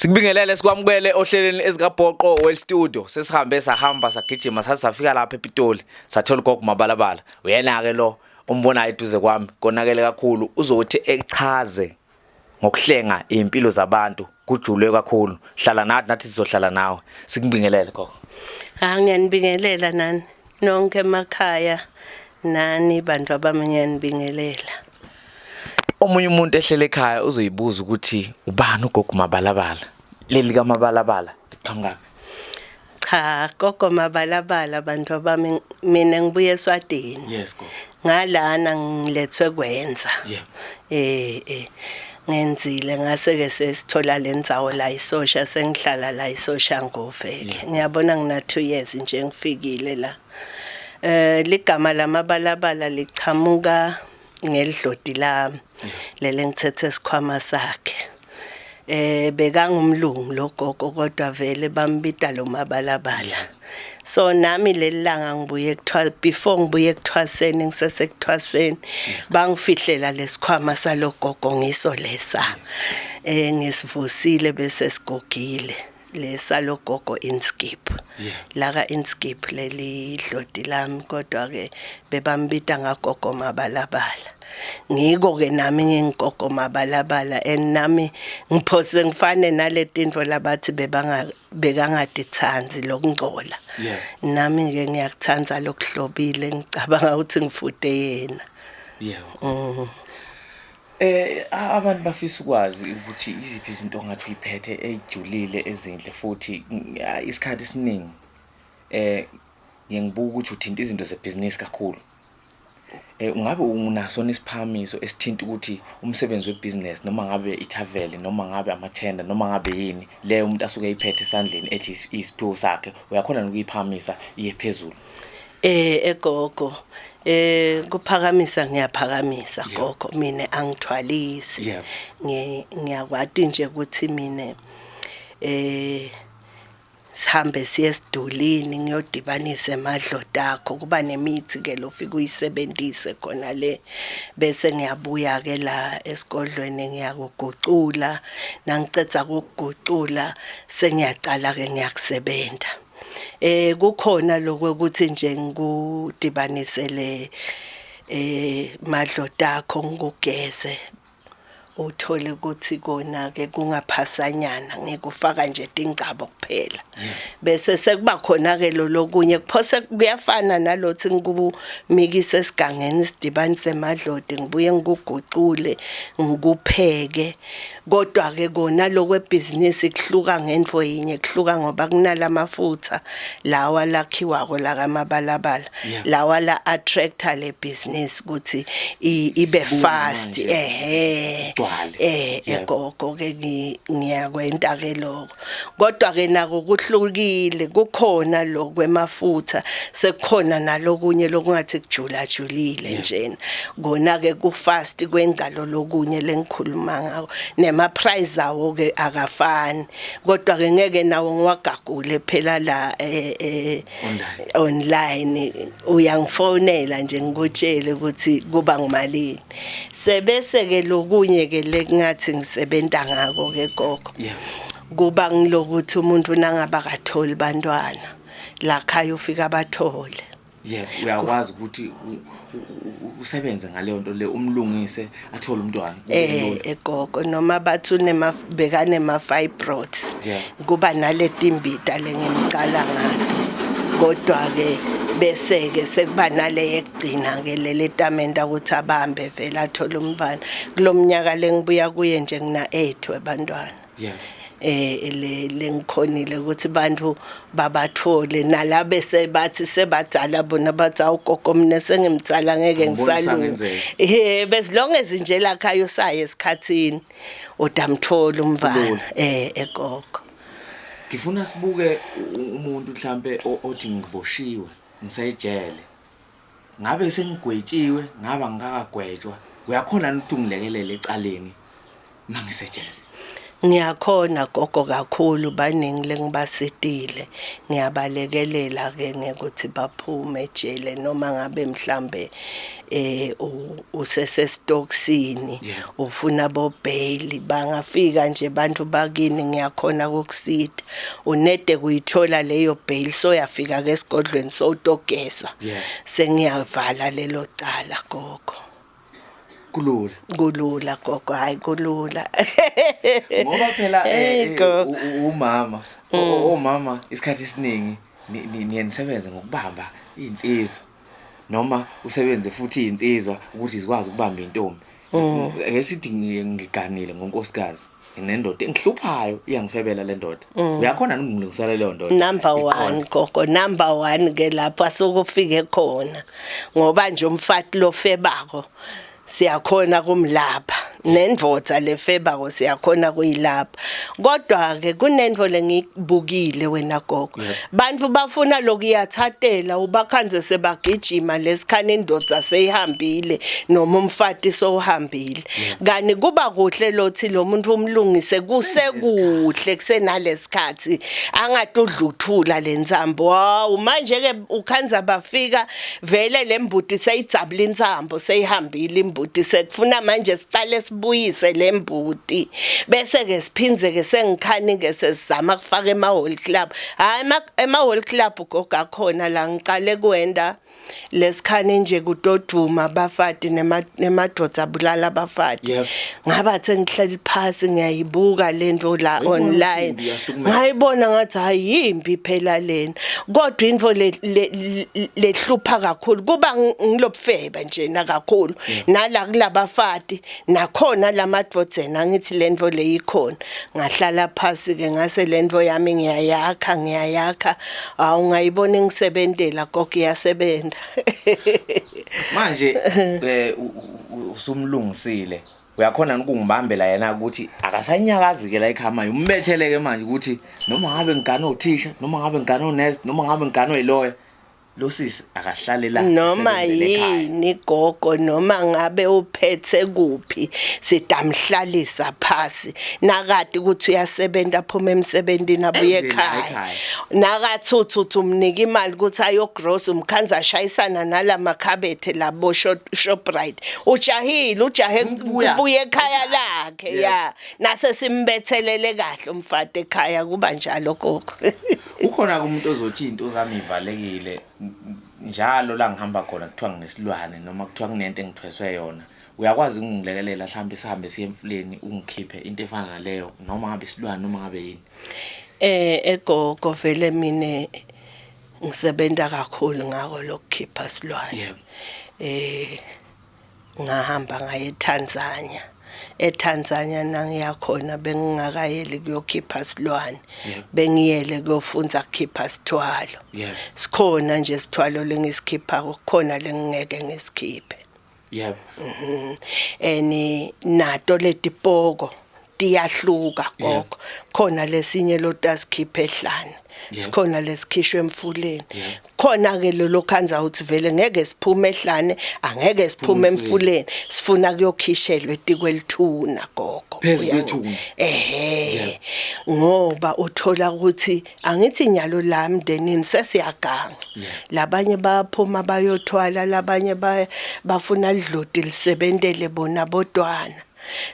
Sikubingelele, sikwamukele ohlelweni ezikaBhoqo Well Studio. Sesihambe sahamba, sagijima, saze safika lapha ePitoli, sathola ugogo Mabalabala. Uyena ke lo umbonayo eduze kwami, konakele kakhulu. Uzothi echaze ngokuhlenga impilo zabantu, kujulwe kakhulu. Hlala nathi, nathi sizohlala nawe. Sikubingelele, gogo. Ha, ngiyanibingelela nani nonke emakhaya, nani bantu abami, ngiyanibingelela. Omunye umuntu ehlele ekhaya uzoyibuza ukuthi ubani ugogo Mabalabala? Leli kaMabalabala liqhamuka? Cha, gogo Mabalabala, bantu abami, mina ngibuye eSwatini. Yes, gogo. Ngalana ngilethwe kwenza. Ngenzile, ngase ke sesithola lendzawo la isosha, sengihlala la isosha ngoveke. Ngiyabona ngina 2 years nje ngifikile la. Ligama lamabalabala lichamuka ngelidloti lami lele ngithethe isikhwama sakhe. Bekangumlungu lo gogo, kodwa vele bambita lo Mabalabala. So nami leli langa ngibuye kuthwa, before ngibuye kuthwaseni, ngisesekuthwaseni, bangifihlela lesikhwama salogogo, ngiso lesa. Ngisivusile bese sigogile lesa logogo Inskip. Laka Inskip leli dloti lami, kodwa ke bebambita ngagogo Mabalabala. Ngiko ke nami ngingogo Mabalabala, and nami ngiphose ngifane naletinto labathi bebanga bekangatitsanzi lokungcola. Nami ke ngiyakutsandza lokuhlobile, ngicabanga ukuthi ngifute yena. Abantu bafisa ukwazi ukuthi iziphi izinto ongathi uyiphethe ejulile, ezinhle futhi isikhathi esiningi ngiye ngibuka ukuthi uthinta izinto zebhizinisi kakhulu. Ungabe unaso nesiphakamiso esithinta ukuthi umsebenzi webhizinisi, noma ngabe ithaveli, noma ngabe amathenda, noma ngabe yini leyo umuntu asuke eyiphethe esandleni ethi isiphiwo sakhe, uyakhona nokuyiphakamisa iye phezulu? Egogo, kuphakamisa ngiyaphakamisa, gogo, mina angithwalisi. Ngiyakwati nje ukuthi mina sihambe siye esidulini, ngiyodibanisa emadloti akho, kuba nemithi ke lofika uyisebenzise khona le, bese ngiyabuya ke la esigodlweni, ngiyakugucula. Nangicedza ukugucula, sengiyacala ke ngiyakusebenta. Kukhona lokho ukuthi nje ngikudibanise le madloti akho, ngikugeze, uthole ukuthi kona ke kungaphasanyana, ngikufaka nje tingcabo kuphela, bese sekuba khona ke lo lokunye kuphose kuyafana nalothi ngikumikise esigangeni, sidibanise emadloti, ngibuye ngikugucule, ngikupheke. Kodwa ke kona lokwebhizinisi kuhluka ngento yinye, kuhluka ngoba kunalamafutha lawa lakhiwako la kaMabalabala, lawa la attractor le business ukuthi ibe Sibuye fast. Manje. Ehe. Igcwale. Egogo ke ngiyakwenta ke lokho, kodwa ke nako kuhlukile, kukhona lokwemafutha, sekukhona nalokunye lokungathi kujula julile njena, kona ke ku fast kwengcalo lokunye lengikhuluma ngako, nema price awo ke akafani, kodwa ke ngeke nawo ngiwagagule phela la Online. Online uyangifonela nje, ngikutshele ukuthi kuba ngimalini. Sebese ke lokunye ke lekungathi ngisebenta ngako ke, gogo, kuba ngilokuthi umuntu nangaba akatholi bantwana la khaya, ufika abathole. Yebo, uyakwazi ukuthi usebenze ngaleyo nto le, umlungise athole umntwana, kube lula. Egogo, noma bathi unema bekanema fibroids, kuba naletimbita lengimcala ngato, kodwa ke bese ke sekuba nale yekugcina ke lele tamenta ukuthi abambe vele athole umntwana. Kulomnyaka lengibuya kuye nje ngina 8 webantwana. Le lengikhonile ukuthi bantu babathole, nalabe sebathi sebadzala bona, bathi, "Awugogo, mina sengimdzala, ngeke Angiboni ngisalunga." kusangenzeka. As long as nje lakhaya usaye esikhathini, udamthola umntwana. Kulula. Egogo. Ngifuna sibuke umuntu mhlambe othi ngiboshiwe, ngisejele, ngabe sengigwetshiwe, ngaba ngikakagwetshwa, uyakhona ukuthi ungilekelele ecaleni mangisejele? Ngiyakhona gogo kakhulu, baningi lengibasitile, ngiyabalekelela ke ngekuthi baphume ejele noma ngabe mhlambe usesestokisini, ufuna bo bail, bangafika nje bantu bakini, ngiyakhona ukukusita unede kuyithola leyo bail. So yafika ke esigodlweni sowutogezwa, sengiyavala lelo cala gogo. Kulula. Kulula gogo, hayi kulula. Ngoba phela umama, omama isikhathi esiningi niye nisebenze ngokubamba insizwa, noma usebenze futhi insizwa ukuthi zikwazi ukubamba intombi. Ake sithi ngiganile ngonkosikazi, nginendoda engihluphayo, iyangifebela le ndoda, uyakhona ukungilungisela leyo ndoda? Number 1 gogo, number 1 ke lapho asukufike khona, ngoba nje umfati lofebako siyakhona kumlapha, nendvodza lefebako siyakhona kuyilapha. Kodwa ke kunento lengibukile wena gogo, bantu bafuna lokuyathathela ubakhanze sebagijima lesikhane, indoda seyihambile noma umfati sowuhambile. Kani kuba kuhle lothi lo muntu umlungise kusekuhle kusenalesikhathi, angatudluthula lentsambo. Wawu, manje ke ukhanza bafika vele lembuti seyidzabula intsambo, seyihambile imbuti, sekufuna manje sicale sibuyise lembuti, bese ke siphinze ke sengikhani ke sesizama kufaka ema hall club. Hayi, ema hall club gogo akhona la ngicale kwenda lesikhane nje kutodvuma abafati nemadoda abulala abafati. Ngaba sengihleli phasi ngiyayibuka lento la Uyibona ukuthi online, imbi iyahlukumeza. Ngayibona ngathi hayi, yimbi phela lena, kodwa into lehlupha kakhulu kuba ngilobufeba nje na kakhulu nala kulabafati nakhona lamadvodzeni. Angithi lento leyikhona, ngahlala phasi ke ngase lento yami ngiyayakha, ngiyayakha. Awu, ngayibona ngisebentela gogo, iyasebenza. Manje usumlungisile, uyakhona ukungibambela yena ukuthi akasanyakazi ke la ekhaya manje, umbetheleke manje ukuthi noma ngabe ngigana othisha, noma ngabe ngigana onesi, noma ngabe ngigana oyiloya, lo sisi akahlale la noma esebenzele ekhaya. Yini gogo, noma ngabe uphethe kuphi, sidamhlalisa phasi nakati ukuthi uyasebenza, aphuma emsebenzini abuye Eze la ekhaya. Ekhaya. Nakathi uthi umnika imali ukuthi ayogrosa, umkhanza ashayisana nalamakhabethe labo Shoprite, ujahile, ujahe Ukubuya. kubuya ekhaya lakhe. Ya, nase simbethelele kahle umfati ekhaya, kuba njalo gogo. Ukhona umuntu ozothi into zami ivalekile njalo la ngihamba khona, kuthiwa nginesilwane noma kuthiwa kunento engithweswe yona, uyakwazi ukungilekelela mhlawumbe sihambe siye emfuleni ungikhiphe into efana naleyo, noma ngabe isilwane noma ngabe yini? Egogo, vele mina ngisebenza kakhulu ngako lokukhipha silwane. Ngahamba ngaye eTanzania. eTanzania nangiyakhona bengingakayeli kuyokhipha silwane, bengiyele kuyofunza kukhipha sithwalo. Sikhona nje sithwalo lengisikhipha, kukhona lengingeke ngisikhiphe. Eni nato letipoko tiyahluka gogo, khona lesinye lotasikhipha ehlane, sikhona lesikhishwe emfuleni, khona ke lo khanza uthi vele ngeke siphume ehlane, angeke siphume emfuleni, sifuna kuyokhishelwa etikwelithuna gogo. Phezu kwethuna. Ehe, ngoba uthola ukuthi angithi nyalo la emndenini sesiyaganga, labanye bayaphuma bayothwala, labanye bafuna lidloti lisebentele bona bodwana.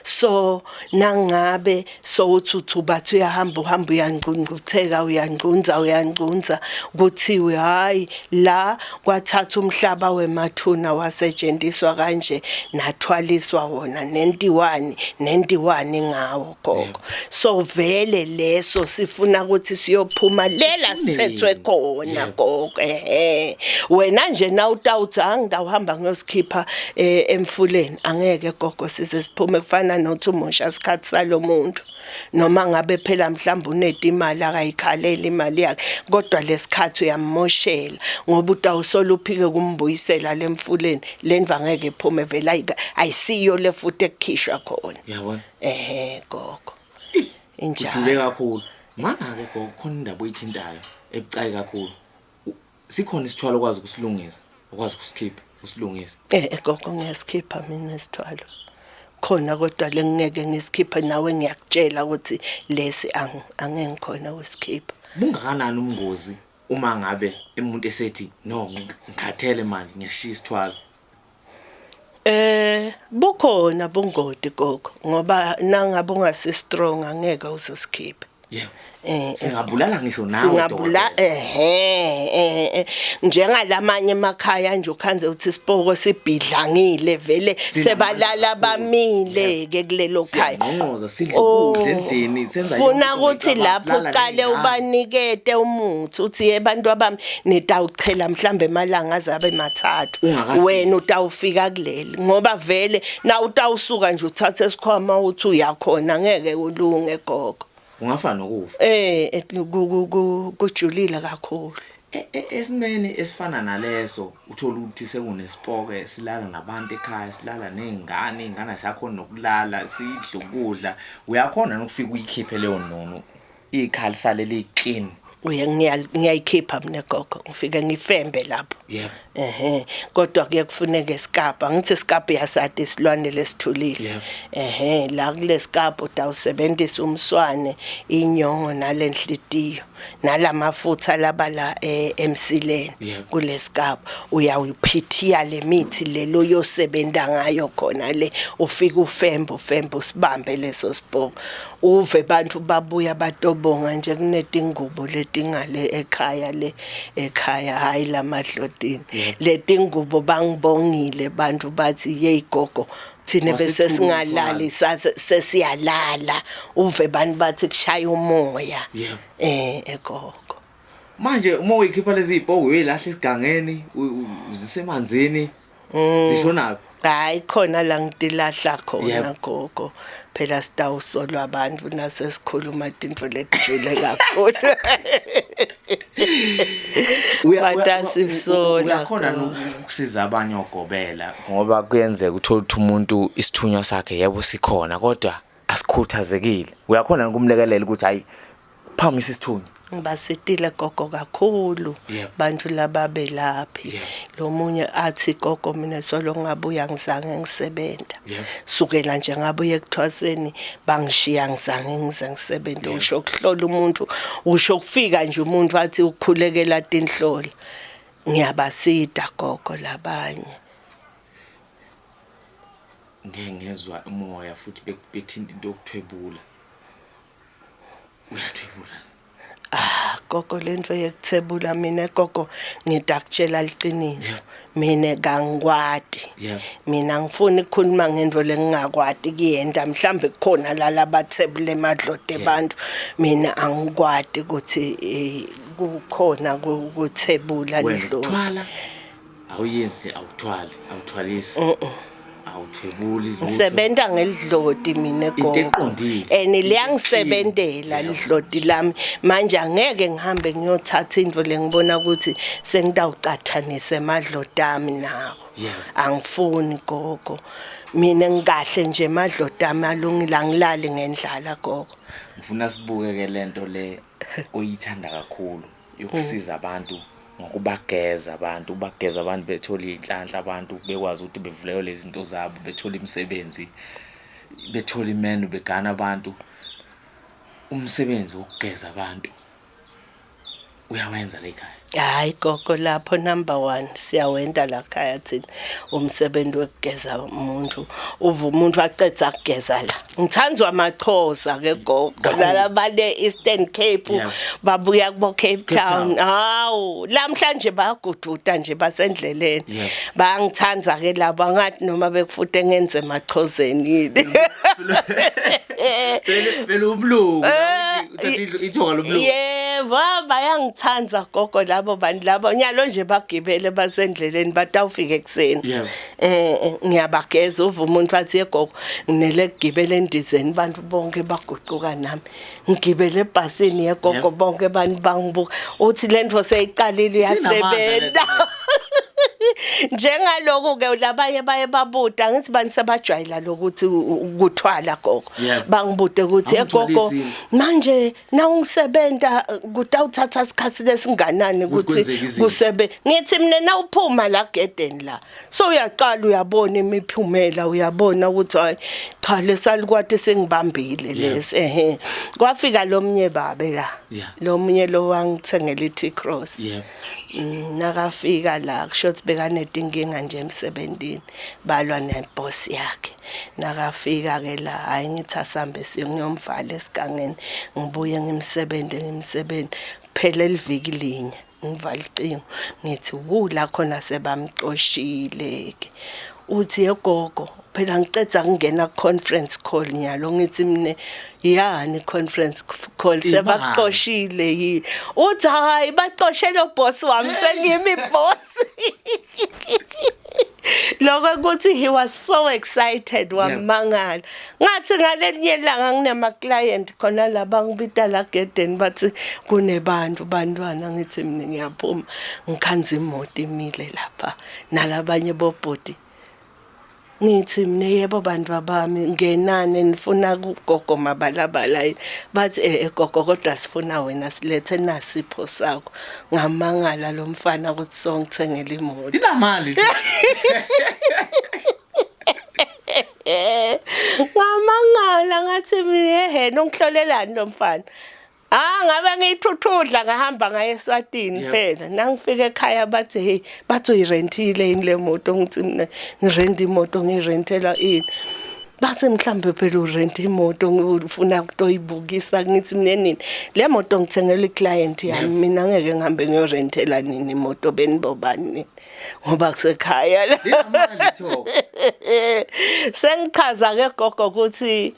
So nangabe sowuthi uthi ubathi uyahamba, uhamba uyangcungcutheka, uyangcunza, uyangcunza, kuthiwe hayi, la kwathatha umhlaba wemathuna wasetshenziswa kanje, nathwaliswa wona nentiwani nentiwani ngawo gogo. So vele leso sifuna ukuthi siyophuma lela sithethwe khona gogo. Ehe, wena nje nawutawuthi angidawuhamba ngiyosikhipha emfuleni, angeke gogo size siphume. Kufana nothi umosha isikhathi salomuntu, noma ngabe phela mhlawumbe uneta imali, akayikhalela imali yakhe, kodwa lesikhathi uyammoshela ngoba utawusola uphike kumbuyisela lemfuleni lendva, ngeke iphume vele, ayisiyo le futhi ekukhishwa khona. Yabona. Ehe gogo, Ujule injalo. kakhulu mana ke gogo, khona indaba oyithintayo ebucayi kakhulu. Sikhona isithwalo okwazi ukusilungisa, ukwazi ukusikhipha usilungise? Gogo, ngiyasikhipha mina isithwalo. Khona kodwa lengeke ngisikhiphe nawe, ngiyakutshela ukuthi lesi angeke ngikhona ukusikhipha. Bungakanani ubungozi uma ngabe umuntu esethi no, ngikhathele manje, ngiyashiya isithwalo? Bukhona bungoti gogo, ngoba nangabe ungasi strong angeke uzosikhipha. Singabulala ngisho nawe. Singabula dokotela. Ehe, njengalamanye emakhaya nje ukhanze uthi isipoko sibhidlangile vele. Sinamandla Sebalala kakhulu. bamile ke kulelo khaya. Siyangqongqoza, sidle ukudla endlini, senza Funa yonke into ukuthi ngicabanga, lapho silala uqale ney'ngane. Ubanikete umuthi, uthi ye bantu abami, nitawuchela mhlambe emalanga aze abe 3. Ungakafiki. Wena utawufika kuleli, ngoba vele na utawusuka nje uthathe esikhwama uthi uyakhona, ngeke ulunge gogo. Ungafana nokufa. Kujulile kakhulu. Esimeni esifana naleso, uthola ukuthi sekunesipoke silala nabantu ekhaya, silala nezingane, izingane sakhona nokulala, sidla ukudla, uyakhona nokufika uyikhiphe leyo nono, ikhali sale li clean? Uye ngiyayikhipha mina gogo, ngifike ngifembe lapho. Ehe, kodwa kuye kufuneke isikapa, ngithi isikapa yasade isilwane lesithulile. Ehe, la kulesikapa utawusebenzisa umswane, inyongo, nalenhlitiyo, nalamafutha labala emsileni. Kulesikapa uyawuphithiya lemithi lelo yosebenza ngayo khona le, ufike ufembe, ufembe, usibambe leso sipoko, uve bantu babuya batobonga nje. Kunetingubo letingale ekhaya, le ekhaya, hayi lamadlotini. Letingubo bangibongile bantu, bathi hey gogo, thina bese Wasethula singalali, sesiyalala, uve bantu bathi kushaya umoya. Egogo. Manje uma uyikhipha lezi zipoko, uyilahla esigangeni, uzisemanzini, zishonaphi? Hayi, khona la ngitilahla khona. Gogo, phela sitawusolwa abantu nasesikhuluma tintfo letijule kakhulu. Batasisola, Uyakhona gogo. ukusiza abanye ogobela, ngoba kuyenzeka uthola ukuthi umuntu isithunywa sakhe yebo sikhona kodwa asikhuthazekile, uyakhona ukumlekelela ukuthi hayi, phakamisa isithunywa? Ngibasitile gogo kakhulu. Bantu lababelaphi. Lo munye athi gogo, mina solo ngabuya ngizange ngisebenta. Sukela nje ngabuye ekuthwaseni bangishiya, ngizange ngize ngisebenze. Usho kuhlola umuntu, usho kufika nje umuntu athi ukukhulekela tinhlola, ngiyabasida gogo labanye. Ngeke ngezwa umoya futhi bethinta into yokuthwebula, uyathwebula? Ah gogo, lento yekuthebula mina gogo ngidakutshela liqiniso, mina kangikwati. Mina ngifuna ukukhuluma ngento lengingakwati kuyenta, mhlambe kukhona la labathebule emadloti abantu, mina angikwati ukuthi kukhona ukuthebula Wena lidloti. Ukuthwala awuyenzi, awuthwali, awuthwalisi, awuthwebuli lutho. Ngisebenta ngelidloti mina Into gogo. eqondile. And Into liyangisebentela clean. lidloti lami. Manje angeke ngihambe ngiyothatha into lengibona ukuthi sengitawucathanisa emadloti ami nawo. Angifuni gogo. Mina ngikahle nje, emadloti ami alungile, angilali ngendlala gogo. Ngifuna sibuke ke lento le oyithanda kakhulu yokusiza abantu ngokubageza abantu, ubageza abantu bethola inhlanhla, abantu bekwazi ukuthi bevuleke lezi zinto zabo, bethola imisebenzi, bethola imendo, begana abantu. Umsebenzi wokugeza abantu uyawenza la ekhaya? Hayi gogo, lapho number 1 siyawenta la khaya thina umsebenzi wokugeza umuntu, uva umuntu acedza kugeza la. Ngithandzwa amaxhosa ke gogo. Kakhulu. Laba bale Eastern Cape babuya kubo Cape Cape Town. Town. Hawu, lamhlanje bayagududa nje basendleleni. Bayangithanda ke labo, angathi noma bekufute ngenze emachozeni yini. Phela umlungu uthatha ithoka lomlungu. Yebo, bayangithanda gogo labo bantu labo. Nyalo nje bagibele basendleleni, batawufika ekuseni. Ngiyabageza, uva umuntu athi egogo nginele kugibela endizeni, bantu bonke baguquka nami. Ngigibele ebhasini yegogo, bonke abantu bangibuka. Uthi lento seyiqalile Isinamandla iyasebenza. lento. Njengaloku ke labanye baye babuda ngithi bani sebajwayela lokuthi ukuthwala gogo. Bangibude ukuthi egogo manje nawungisebenta kutawuthatha isikhathi lesinganani ukuthi kusebe ngithi mina nawuphuma la gedeni la so uyaqala uyabona imiphumela uyabona ukuthi hayi cha lesalikwati sengibambile lesi ehe kwafika lomnye babe la lomunye lo wangithengela i-T cross yeah. Nakafika la kusho ukuthi bekanetinkinga nje emsebentini balwa neboss yakhe nakafika ke la hayi ngithi asambe siyomvala esigangeni ngibuye ngimsebenze ngimsebenze phela eliviki linye ngivala icingo ngithi wu la khona sebamcoshile ke uthi yegogo phela ngiceda kungena conference call nyalo ngithi mina yani conference call sebakuxoshile yini uthi hayi baxoshe lo boss wami sengimi boss lokho ukuthi he was so excited wamangala ngathi ngalelinye ilanga nginama client khona la bangibita la gedeni bathi kunebantu bantwana ngithi mina ngiyaphuma ngikhanza imoto imile lapha nalabanye bobhuti ngithi mina yebo bantu abami ngenani nifuna kugogo mabalabala yini bathi eh gogo kodwa sifuna wena silethe nasipho sakho ngamangala lo mfana ukuthi songithengela imoto Inamali. Ngamangala ngathi mina ehhe nongihlolelani lo mfana. Ah ngabe ngiyithuthudla ngahamba ngaye eSwatini phela. Nangifika ekhaya bathi hey bathi uyirentile yini le moto ngithi mina ngirenta imoto ngirentela ini. Bathi mhlambe phela urenta imoto ufuna ukutoyibukisa ngithi mina nini. Le moto ngithengela iclient yami mina ngeke ngihambe ngiyorentela nini imoto benibobani nini. Ngoba kusekhaya la. Sengichaza ke gogo ukuthi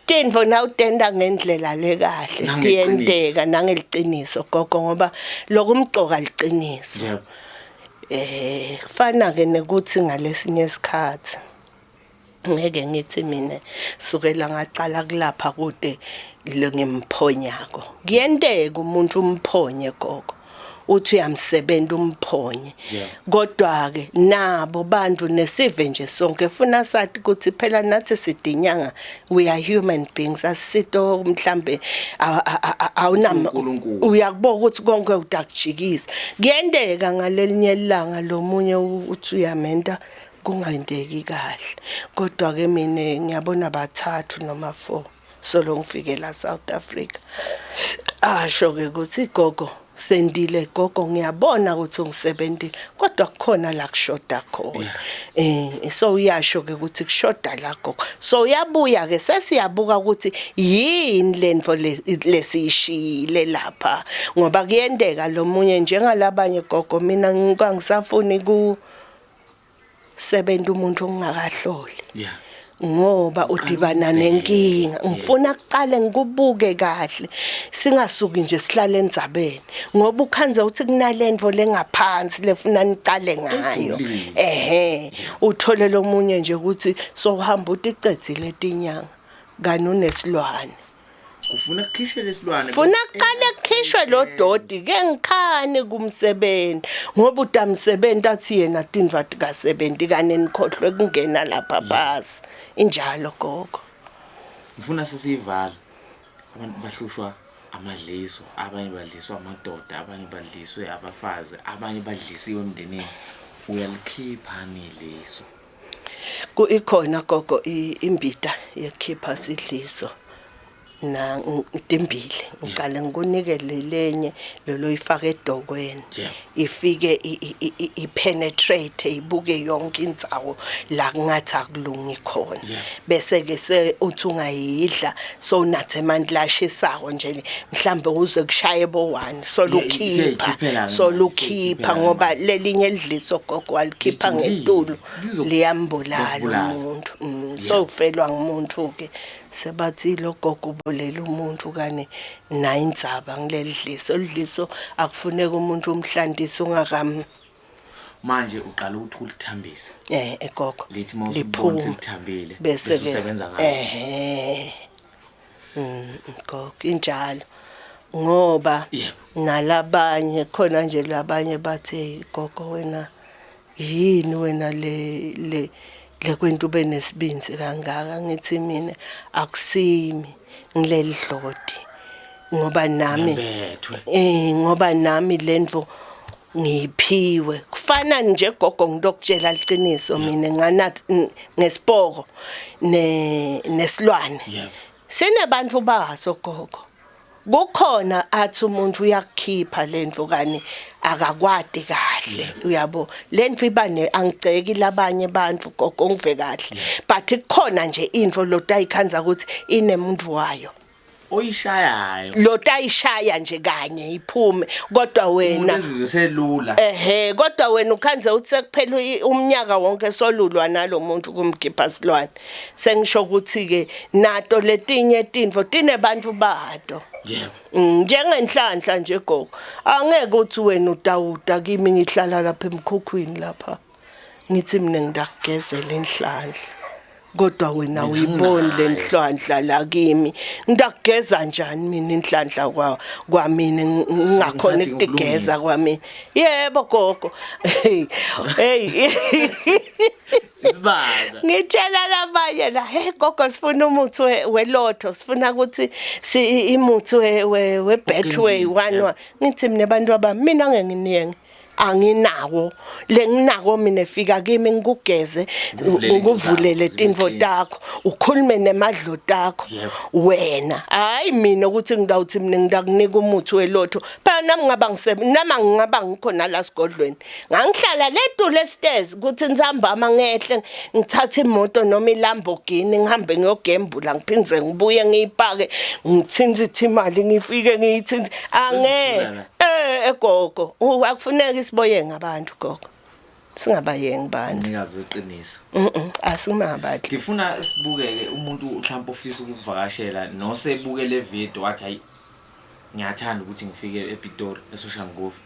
tintfo nawutenta ngendlela lekahle tiyenteka nangeliciniso gogo ngoba lokumcoka liciniso. Yebo. Eh kufana ke nekuthi ngalesinye isikhathi ngeke ngithi mina sukela ngacala kulapha kude lengimphonyako. Kuyenteka umuntu umphonye gogo. Uthi uyamsebenza umphonye. Kodwa ke nabo bantu nesive nje sonke funa sathi ukuthi phela nathi sidinyanga we are human beings asisito mhlambe awunama uyakuboka ukuthi konke utakujikisa kuyenteka ngalelinye ilanga lo munye uthi uyamenta kungayenteki kahle kodwa ke mina ngiyabona bathathu noma 4 solo ngifike la South Africa asho ke ukuthi gogo sendile gogo ngiyabona ukuthi ungisebentile kodwa kukhona la kushoda khona so uyasho ke ukuthi kushoda la gogo so uyabuya ke sesiyabuka ukuthi yini lento lesiyishiyile lapha ngoba kuyenteka lo munye njengalabanye gogo mina ngisafuni ku sebenza umuntu ongakahloli yeah ngoba udibana nenkinga ngifuna kuqale ngikubuke kahle singasuki nje sihlale endzabeni ngoba ukhanze uthi kunalento lengaphansi lefuna niqale ngayo ehe uthole lomunye nje ukuthi sohamba uticedzile tinyanga kani unesilwane Kufuna kukhishwe lesilwane. Funa kuqale kukhishwe lo doti ke ngikhani kumsebenzi ngoba utamsebenzi athi yena tindva tikasebenzi kane nikhohlwe kungena lapha phasi injalo gogo. Ngifuna sesiyivala. Abantu bahlushwa amadliso, abanye badliswa amadoda, abanye badliswe abafazi, abanye badlisiwe emndenini. Uyalikhipha nidliso. Ku ikhona gogo imbita yekhipha sidliso na timbili ngiqale ngikunikele lenye lolo ifake edokweni ifike ipenetrate ibuke yonke indzawo la kungathi akulungi khona bese ke se uthi ungayidla so unathe amandla ashisako nje mhlambe uze kushaye bo 1 solukhipha solukhipha ngoba lelinye lidliso gogo walikhipha ngetulu liyambulala umuntu so ufelwa ngumuntu ke sebathi lo gogo ubulela umuntu kani nayi indzaba ngilelidliso lidliso akufuneka umuntu umhlantise ungakam manje uqala ukuthi ulithambise gogo lithi mawusubona selithambile bese usebenza ngalo gogo injalo ngoba nalabanye khona nje labanye bathi gogo wena Yini wena le le lekwenta ube nesibindzi kangaka? Ngithi mina akusimi, ngileli dloti, ngoba nami Ngembethwe. Ngoba nami lento ngiyiphiwe. Kufana nje gogo, ngitokutshela liqiniso, mina nganathi ngesipoko ne nesilwane. Sinebantu baso gogo. Kukhona athi umuntu uyakukhipha lento kani akakwati kahle, uyabo, lento iba ne angigceki labanye abantu gogo, ngive kahle, but kukhona nje into lotayikhanza ukuthi inemuntu wayo oyishayayo, lotayishaya nje kanye iphume, kodwa umuntu wena ezizwe selula. Ehe, kodwa wena ukhanze uthi sekuphela umnyaka wonke solulwa nalomuntu kumkhipha silwane. Sengisho ukuthi ke nato letinye tintfo tinebantu bato. Njengenhlanhla nje gogo, angeke uthi wena utawuta kimi, ngihlala lapha emkhukhwini lapha, ngithi mina ngidakugezela inhlanhla, kodwa wena Mina uyiboni le nginayo. nhlanhla la kimi. Ngidakugeza njani mina inhlanhla kwamina ngingakhona Ngisadinga ukutigeza ukulungiswa. kwamina? Yebo gogo, hey. Isibanda. Ngitshela labanye la, hey gogo, sifuna umuthi welotho, sifuna ukuthi si imuthi we Betway Ugembile, one one. Ngithi mina, abantu abami, mina ngeke nginiyenge, anginawo lenginako mina. Fika kimi ngikugeze, Ngikuvulele into ngikuvulele zakho, tintfo zibe clean. takho, ukhulume nemadloti akho. Wena hayi, mina ukuthi ngidawuthi mina ngidakunika umuthi welotho, phela nami ngaba nami ngingaba ngikhona la sigodlweni, ngangihlala letulu estairs, ukuthi ntsambama ngehle ngithathe imoto noma iLamborghini, ngihambe ngiyogembula, ngiphindze ngibuye ngiyipake, ngithinze imali, ngifike ngiyithinze ange Bezithula. Egogo, akufuneka isiboye ngabantu gogo, singabayengi bantu. Umnikazi weqiniso. Asingabathi. Ngifuna sibukeke umuntu mhlawumbe ofisa ukuvakashela nosebuke le video wathi, hayi, ngiyathanda ukuthi ngifike ePitori eSoshanguve.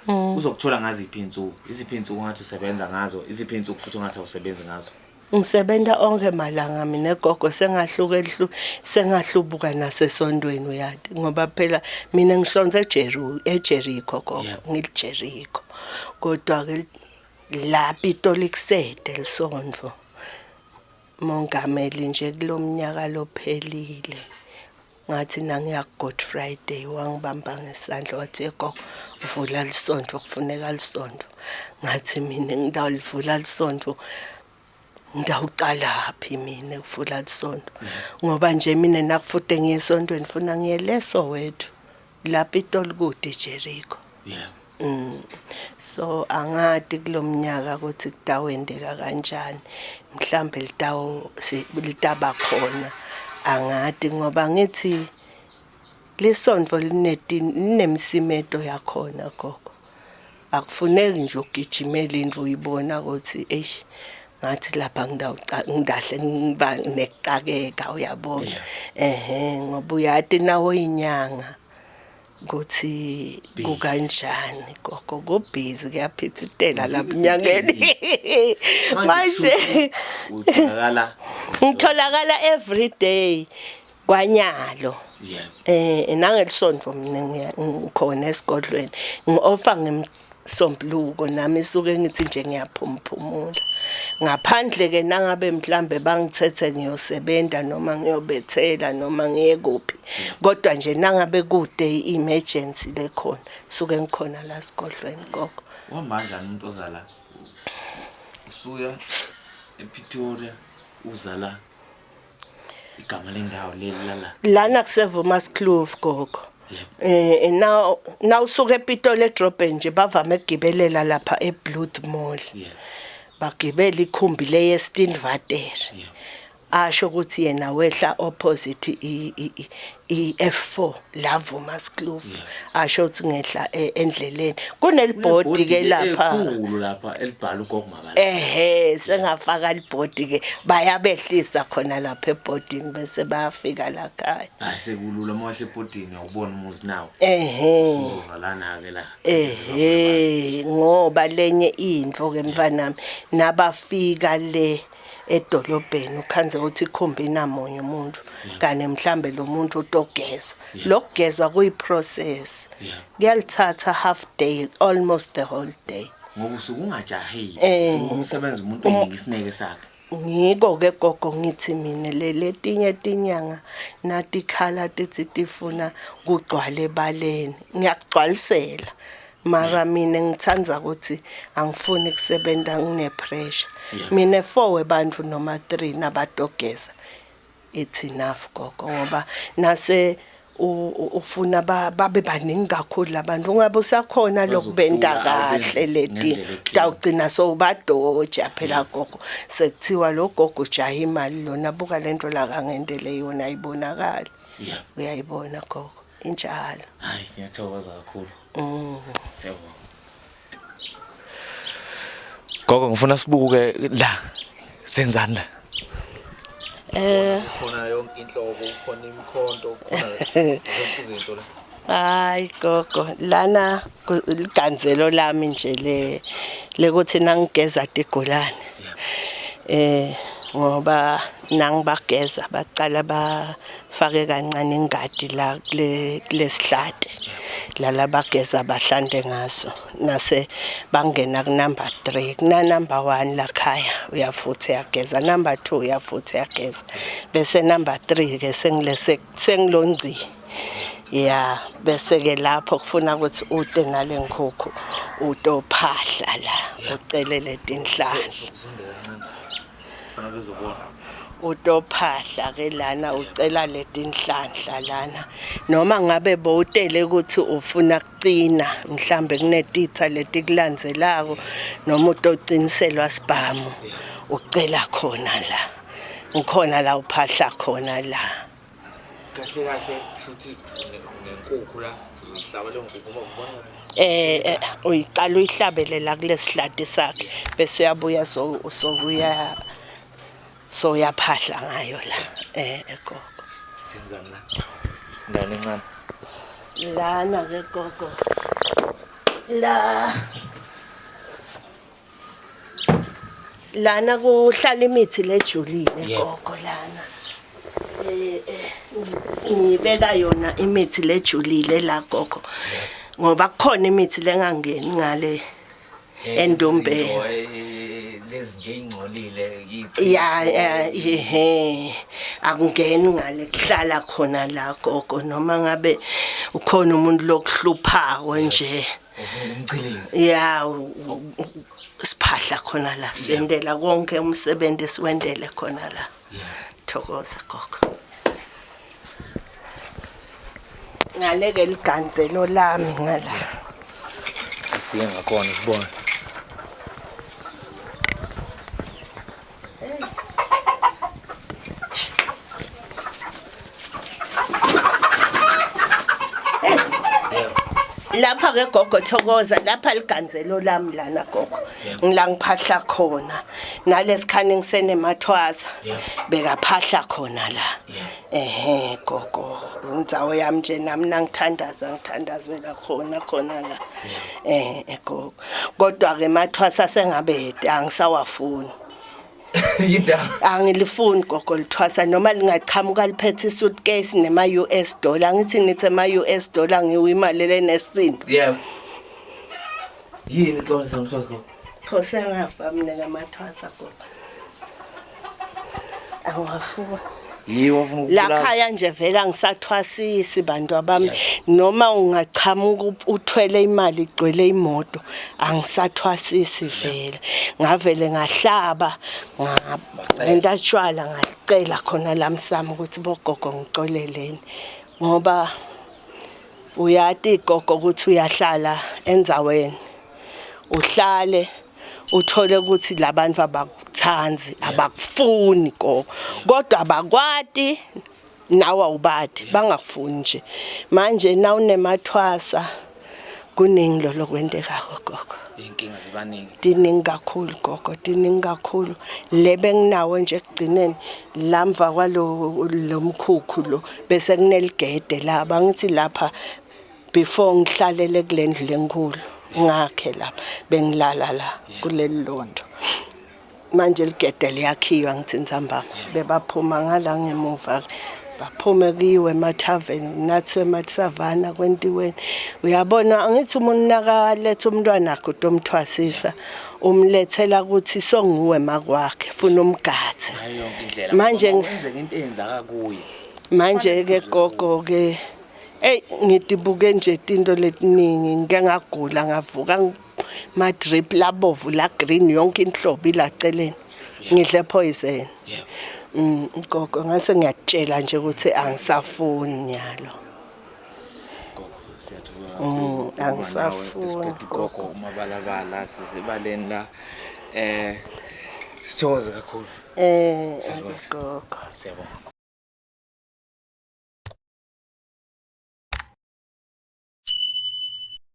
Uzokuthola ngaziphi insuku? Iziphi insuku ngathi usebenza ngazo? Iziphi insuku futhi ungathi awusebenzi ngazo? Ngisebenza onke malanga mina gogo, sengahluka ehlu sengahlubuka nasesondweni, uyati, ngoba phela mina ngisonze eJeru eJericho gogo. NgiliJericho, kodwa ke la Pitoli kusede lisondvo mongameli nje kulomnyaka lophelile. Ngathi nangiya Good Friday, wangibamba ngesandla wathi, "Gogo, vula lisondvo, kufuneka lisondvo." Ngathi mina ngidawulivula lisondvo, ngidawuqala phi mina ukuvula lisondvo? Ngoba nje mina nakufute ngiye esontweni, funa ngiye leso wethu lapha iToli kude eJericho. So angati kulomnyaka ukuthi kutawendeka kanjani, mhlambe litawo litaba khona, angati, ngoba ngithi lisondvo linemisimeto yakhona gogo. Akufuneki nje ugijimele into uyibona ukuthi eish, ngathi lapha ngidahle ngiba nekucakeka, uyabona. Ehe, ngoba uyati nawo inyanga ukuthi kukanjani gogo, kubhizi, kuyaphithitela lapha enyangeni manje. Utholakala? Ngitholakala every day kwanyalo. Nangelisonto mina ngikhona esigodlweni, ngi-offer ngemsombuluko nami, isuke ngithi nje ngiyaphumphumula. Ngaphandle ke nangabe mhlambe bangithethe ngiyosebenza noma ngiyobethela noma ngiye kuphi, kodwa nje nangabe kude i-emergency lekhona, suke ngikhona la sigodlweni gogo. Uhamba kanjani umuntu ozala usuya ePretoria, uzala igama lendawo leli lala? Lana kuseVumaskloof gogo. Now nawusuka ePitoli edrobheni nje, bavame ukugibelela lapha eBlood Mall. Bagibela ikhumbi leyeSteenvater. Asho ukuthi yena wehla opposite i F4 la Vumaskloof. Asho ukuthi ngehla endleleni. Kunelibhodi ke lapha. Ekhulu lapha elibhala ugogo Mabala. Ehe, sengafaka libhodi ke, bayabehlisa khona lapha ebhodini bese bayafika la khaya. Hayi, sekulula, uma wehle ebhodini awubona umuzi nawo. Uzozalana ke la. Ehe, ngoba lenye into ke mfanami, nabafika le edolobheni ukhanze ukuthi ikhumbi inamunye umuntu, kani mhlambe lo muntu utogezwa, lokugezwa kuyi process, kuyalithatha half day, almost the whole day. Ngoba usuke ungajahile. Eh. Umsebenzi umuntu onika isineke sakhe. Ngiko ke gogo ngithi mina le letinye tinyanga natikhala tithi tifuna kugcwala ebaleni ngiyakugcwalisela mara mina ngithanda ukuthi angifuni kusebenza ngine pressure. Mina 4 webantu noma 3 nabatogeza it's enough gogo, ngoba nase ufuna babe baningi kakhulu labantu ungabe usakhona lokubenta Bazokhula, awubenzi kahle leti ngendlela e-clean. tawugcina sowubadoja phela gogo, sekuthiwa lo gogo ujaha imali lona, buka lento la kangendele yona ayibonakali. Uyayibona gogo, injalo. Hayi, ngiyathokoza kakhulu. Siyabonga. Gogo, ngifuna sibuke la. Senzani la? Khona yonke inhlobo, khona imikhonto, khona zonke izinto la. Hayi gogo, lana liganzelo lami nje le lekuthi nangigeza tigulane. Ngoba nangibageza baqala bafake kancane ingadi la kule kulesihlati. La bageza bahlande ngaso. Nase bangena ku number 3, kuna number 1 la khaya uyafutha uyageza, number 2 uyafutha uyageza. Bese number 3 ke sengilese sengilongci. Ya, bese ke lapho kufuna ukuthi ute nale nkukhu utophahla la ucele letinhlanhla. Usondela kancane. Khona bezobona. Utophahla ke lana ucela letinhlanhla lana, noma ngabe bowutele ukuthi ufuna kucina mhlambe kunetitha letikulandzelako noma utociniselwa sibhamu ucela khona la, ngikhona la uphahla khona la. Kahle kahle futhi ngenkukhu la uzoyihlaba leyo nkukhu uma ubona. Uyicala uyihlabele la kulesihlati sakhe bese uyabuya sokuya soyaphahla ngayo la. Gogo. Senzani la? Ndani encane. Lana ke gogo. La. Lana kuhlala imithi lejulile gogo lana. Ngibeka yona imithi lejulile la gogo. Ngoba kukhona imithi lengangeni ngale endumbeni. Lezi nje ingcolile Ya, ehe, akungeni ngale, kuhlala khona la gogo, noma ngabe ukhona umuntu lokuhluphako nje. Ufuna umchilize. Ya, siphahla khona la, sendela konke umsebenzi siwendele khona la. Thokoza gogo. Ngaleke liganzelo lami ngala. Asiye ngakhona sibone. Lapha ke gogo thokoza, lapha liganzelo lami lana gogo. Ngila ngiphahla khona. Nalesikhani ngisenemathwasa. Bekaphahla khona la. Ehhe gogo, indzawo yami nje nami nangithandaza ngithandazela khona khona la. Gogo. Kodwa ke emathwasa sengabe angisawafuni. Yindaba. Angilifuni gogo lithwasa, noma lingachamuka liphethe isuitcase nema US dollar, ngithi nithi ama US dollar ngiwo imali lenesisindo. Yini xolisa mswazi gogo? Phose ngafa mina ngamathwasa gogo. Angifuni. Yiwo ufuna ukubulala. La khaya nje vele angisathwasisi bantu abami, noma ungachamuka uthwele imali igcwele imoto angisathwasisi vele. Ngavele ngahlaba ngenta tshwala ngacela khona la msamo ukuthi bogogo ngicoleleni, ngoba uyati gogo ukuthi uyahlala endzaweni uhlale uthole ukuthi labantu abakuthanzi abakufuni gogo, kodwa abakwati nawe awubati bangakufuni nje. Manje nawunemathwasa kuningi lo lokwendekako gogo. Inkinga zibaningi. Tiningi kakhulu gogo, tiningi kakhulu. Le benginawo nje ekugcineni lamva kwalo lomkhukhu lo bese kuneligede la bangithi lapha before ngihlalele kulendlu lenkulu ngakhe lapha bengilala la kuleli londo. Manje ligede liyakhiywa ngithi ntsambama bebaphuma ngala ngemuva Baphume kuyiwe emathaveni, kunathiwe emaSavana, kwentiweni. Uyabona, angithi umuntu nakaletha umntwana akhe utomthwasisa, umlethela ukuthi songuwe makwakhe, funa umgadze. Ngayo yonke indlela. Manje Ngoba kwenzeka into eyenzaka kuye. Manje ke gogo ke, ey, ngitibuke nje tinto letiningi. Ngike ngagula, ngavuka ma drip labovu, la green, yonke inhlobo ilaceleni, ngidle poison. Gogo, ngase ngiyakutshela nje ukuthi angisafuni nyalo. Gogo, siyathokoza kakhulu ukuba nawe. Angisafuni, Besiphethe gogo. ugogo uMabalabala, sisebaleni la. Sithokoze kakhulu. Salukazi. Gogo. Siyabonga.